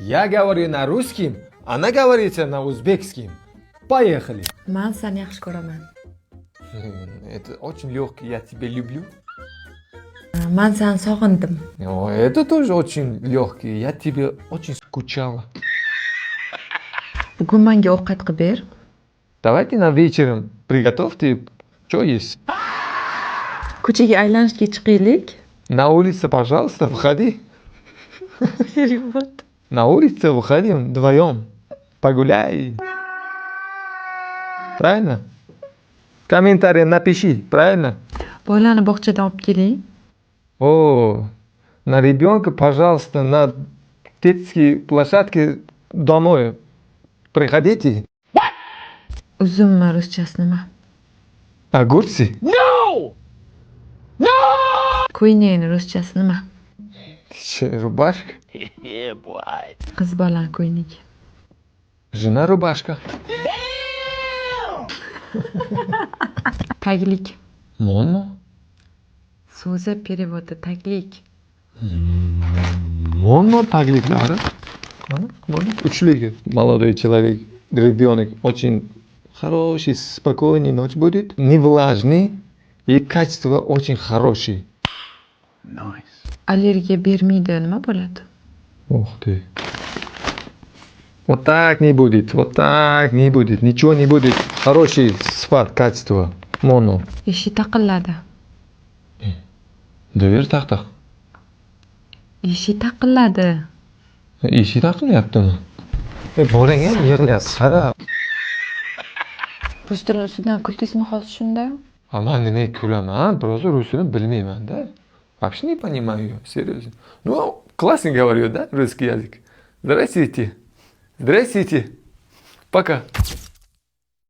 Я говорю на русском, она говорит на узбекском. Поехали. Men seni yaxshi ko'raman. Это очень легкий, я тебя люблю. Men seni sog'indim. Это тоже очень легкий, я тебе очень скучала. Bugun menga ovqat qilib ber. Давайте на вечером приготовьте, что есть. Ko'chaga aylanishga chiqaylik. На улице, пожалуйста, выходи. На улице выходим вдвоем. Погуляй. Правильно? Комментарий напиши, правильно? Bolani bog'chadan olib keling. О, на ребенка, пожалуйста, на детские площадки домой. Приходите. Uzunmi ruschasi nima? Огурцы. Ko'ynakni ruschasi nima? Рубашка. Qiz bolani ko'ynagi. Жена рубашка. Taglik. Mono. So'zi переводи taglik. Mono tagliklari. Uchligi. Молодой человек, ребенок очень хороший, спокойный ночь будет. Не влажный и качество очень хороший. Allergiya bermaydi, nima bo'ladi? Ух ты. Вот так не будет, вот так не будет, ничего не будет. Хороший сфат, качество. Mono. Eshik taqilladi. Dovir taq. Eshik taqilladi. Eshik taqilyaptimi? Bolang ham yig'layapti, qara. Rus tilini ustidan kuldingizmi hozir shunda? Man nima kulaman, просто rus tilini bilmayman-da. Вообще не понимаю ее, серьезно. Ну, классно говорю, да, русский язык. Здравствуйте. Здравствуйте. Пока.